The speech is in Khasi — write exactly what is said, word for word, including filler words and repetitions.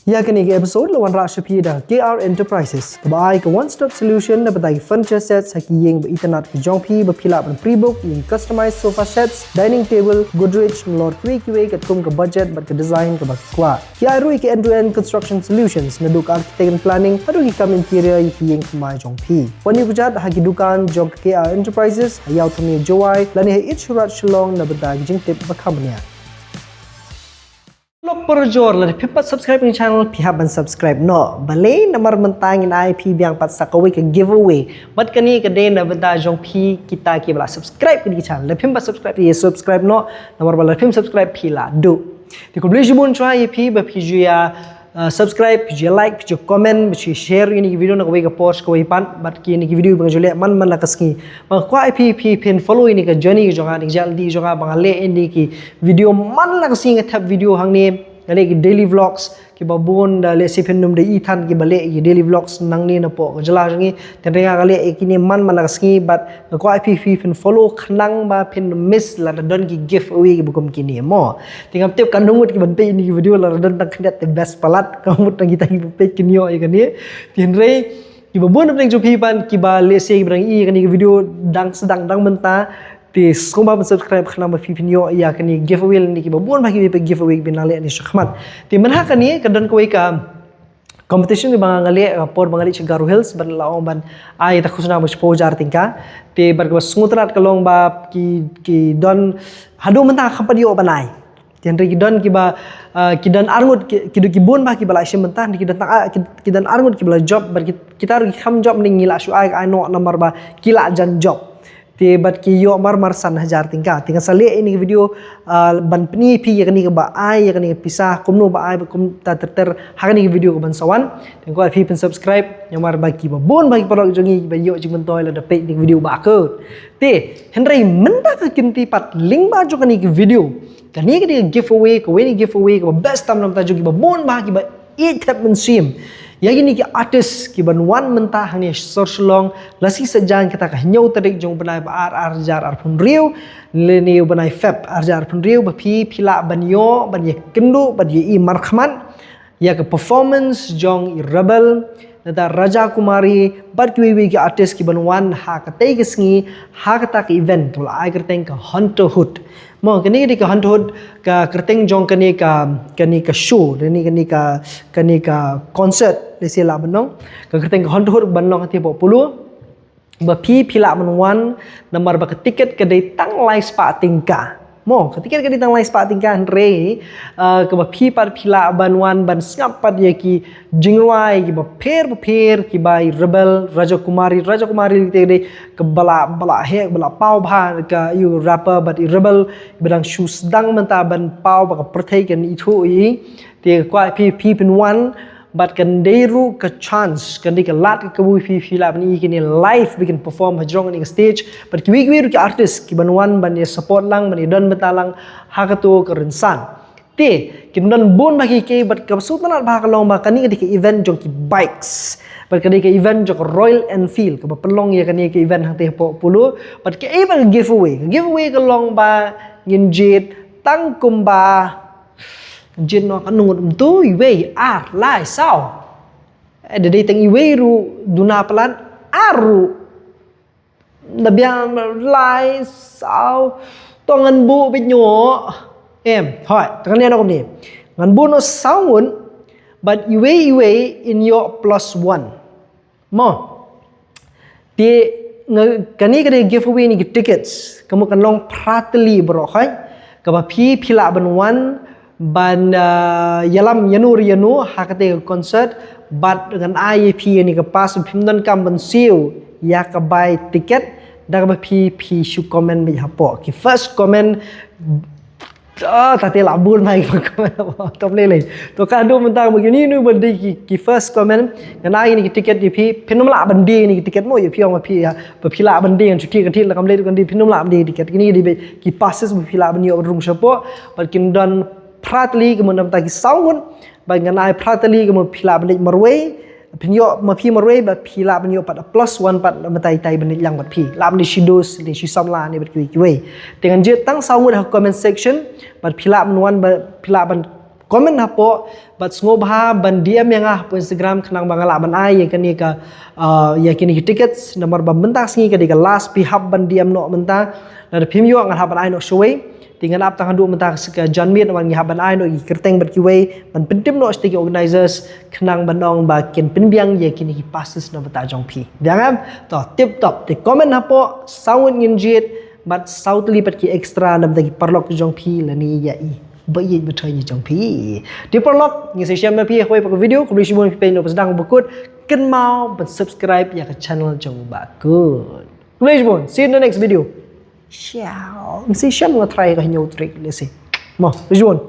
Ïa kane ka episode la wanrah sha phi da K R Enterprises, kaba ai ka one stop solution na bynta ki furniture sets ha ki ïing ba itynnad ki jong phi, ba phi lah ban pre-book ïa ki customized sofa sets, dining table, Godrej, nalor kiwei kiwei katkum ka budget bad ka design kaba phi kwah. Ki ai ruh ïa ki end to end construction solutions, naduh ka architect and planning haduh ki kam interior ïa ki ïing thymmai jong phi. Wan ïa pyrshah ha ki dukan jong ka K R Enterprises ha Ïew Thmie, Jowai, lane ha Eat Shoe Raj, Shillong, na bynta ki jingtip ba kham bniah. Lok por jor, lada phim pat subscribe ïa ka channel, phi hap ban subscribe noh. Balei? Namar mynta ngin ai phi biang pat sa kawei ka giveaway. Bad kane ka dei na bynta jong phi kita kiba la subscribe ïa ka channel. Lada phim pat subscribe, ïa subscribe noh. Namar ba lada phim subscribe phi la duh. Te khublei shibun shuwa ïa phi ba phi ju ïa, uh, subscribe, phi ju ïa like, phi ju ïa comment, phi ju ïa share ïa kine ki video na kawei ka por sha kawei pat. Bad kine ki video ba nga ju leh man man la ka sngi. Ba nga kwah ïa phi, phi phin follow ïa kane ka journey ka jong nga, kane ka journey jong nga ba nga leh ïa kine ki video man la ka sngi, nga thep video hangne, nga leh ki daily vlogs kiba bun, da lehse phin ym da i than kiba leh ki daily vlogs nangne napoh ka jylla jong ngi. Te nga leh ïa kine man man la ka sngi, bad nga kwah ïa phi, phi phin follow khnang ba phin ym miss lada don ki giveaway kiba kum kine mo. Te ngam tip katno ngut kiban peit ïa kine ki video, lada don tang khyndiat te best palat, ka mut tang kita kiba peit kin ïoh ïa kane. Te hynrei kiba bun na pdeng jong phi pat kiba lehse kiba dang i ïa kane ka video dang sdang dang mynta, te sngewbha ban subscribe khnang ba phi phin ïoh ïa kane ka giveaway lane kiba bun bha kiwei pat ki giveaway kiba nang leh ne shakhmat. Te mynta kane ka don kawei ka competition kaba nga leh, ka por ba nga leit sha Garo Hills, ban la ong ban ai ïa ka khusnam ba shiphew hajar tyngka. Te bad kaba sngewtynnat ka long ba ki, ki don haduh mynta kham pat ïoh ban ai. Te hynrei ki don kiba, ah, ki don arngut ki, ki don ki bun bha kiba la shim mynta, ki don tang, ah, ki, ki don arngut kiba la jop, bad ki, kita ruh ki kham jop, ne ngi la shu ai, ai noh namar ba ki la jan jop. Te bad ki ïoh mar mar san hajar tyngka. Te nga sa leh ïa kane ka video, ah, ban pyni ïa phi ïa kane kaba ai ïa kane ka pisa, kumno ba ai, bad kumta ter ter ha kane ka video kaban sa wan. Te nga kwah phi phin subscribe, namar ba kiba bun bha ki paralok jong ngi kiba ïoh jingmyntoi lada peit ïa kane ka video ba kut. Te hynrei mynta ka kynti pat lyngba jong kane ka video, kane ka dei ka giveaway, kawei na ka giveaway kaba best tam na bynta jong kiba bun bha kiba ïeit thep mynsiem ïa kine ki artist kiban wan mynta hangne sor Shillong. La shisha jan kata ka hynñiew tarik jong u bnai ba ar, ar hajar arphew hynriew, lane u bnai Feb ar hajar arphew hynriew, ba phi, phi lah ban ïoh, ban ïakynduh, ban ïa i markhmat ïa ka performance jong i Rebel, nangta Raja Kumari, bad kiwei kiwei ki artist kiban wan ha katei ka sngi, ha kata ka event kaba la ai kyrteng ka Hunterhood. Mo, kane ka dei ka Hunterhood, ka kyrteng jong kane ka, kane ka show, kane, kane ka, kane ka concert, lehse lah ban ong. Ka kyrteng ka Hunterhood ban long ha Tyrpeng Polo. Ba phi, phi lah ban wan, namar ba ka tiket ka dei tang lai spah tyngka. Mo, ka tiket ka dei tang lai spah tyngka, hynrei, ah, kaba phi pat phi lah ban wan ban sngap pat ïa ki jingrwai kiba pher ba pher, kiba i Rebel, Raja Kumari, Raja Kumari te dei kaba la, ba la heh, ba la paw bha, ka ïa u rapper, bad i Rebel ba dang shu sdang mynta ban paw ba ka pyrthei kan ithuh ïa i. Te kwah phi, phi phin wan, bad kan dei ruh ka chance, kan dei ka lad ka kabu phi, phi lah ban i kine live, ba kin perform hajrong kane ka stage, bad kiwei kiwei ruh ki artist kiban wan ban ïa support lang, ban ïa don bynta lang ha kato ka rynsan. Te kin don bun bha kiei kiei, bad kaba sngewtynnat bha ka long ba kane ka dei ka event jong ki bikes, bad ka dei ka event jong ka Royal Enfield kaba pynlong ïa kane ka event hangtei hapoh Polo. Bad kaei pat ka giveaway, ka giveaway ka long ba ngin jied tang kumba, ngin jied noh katno ngut mynta, iwei, ar, lai, saw. Eh, da dei tang iwei ruh duna palat, ar ruh. Da biang lai, saw, to ngan buh beit noh. Em, hooid, te ngan ïa noh kumne. Ngan buh noh saw ngut, bad iwei iwei in ïoh plus one. Mo. Te nga, kane ka dei giveaway na ki tickets, ka mut kan long phra tylli baroh, hooid. Kaba phi, phi lah ban wan, ban, ah, ïalam ïano re ïano ha katei ka concert, bad ngan ai ïa phi ïa kane ka pass, phim donkam ban siew ïa ka bai tiket, da kaba phi, phi shu comment beit hapoh. Ki first comment, ah, ta te lah bun bha ki comment hapoh. To pynleit lei. To ka dei mynta kaba kine nu ba dei ki, ki first comment, ngan ai ïa kine ki tiket ïa phi, phin ym lah ban die ïa kine ki tiket mo, ïa phi ong ba phi, ïa, ba phi lah ban die, ngan shu thied ka thied la kam leit ruh kan die, phin ym lah ban die tiket. Kine ki dei beit ki passes ba phi lah ban ïoh ban rung shapoh, bad kin don phra tylli, ka mut na bynta ki saw ngut, bad ngan ai phra tylli, ka mut phi lah ban leit marwei, phin ïoh ma phi marwei, bad phi lah ban ïoh pat plus one pat na bynta itai ban leit lang bad phi. Lah ban leit shi dost, leit shi samla ne bad kiwei kiwei. Te ngan jied tang saw ngut ha comment section, bad phi lah ban wan, bad phi lah ban comment hapoh, bad sngewbha ban D M ïa nga hapoh Instagram khnang ba nga lah ban ai ïa kane ka, uh, ïa kine ki tickets, namar ba mynta sngi ka dei ka last phi hap ban D M noh mynta. Lada phim ïoh ngan hap ban ai noh shawei. Te ngan ap tang haduh mynta ka janmiet namar ngi hap ban ai noh ïa ki kyrteng bad kiwei ban pyntim noh sha ki organizers khnang ban ong ba kin pynbiang ïa kine ki passes na bynta jong phi. Biang em? To, tip top. Te comment hapoh, saw ngut ngin jied, bad saw tylli pat ki extra na bynta ki paralok jong phi lane ïa i ba ïeit ba thoh ïa jong phi. Te paralok, ngin sa ïashem na phi ha kawei pat ka video. Khublei shibun phi peit noh ba sdang ba kut. Kynmaw ban subscribe ïa ka channel jong Bah Kut. Khublei shibun. See you in the next video. Ciao. Ngin sa ïashem, nga try ka hynñiew tarik, let's see. Mo, khublei shibun.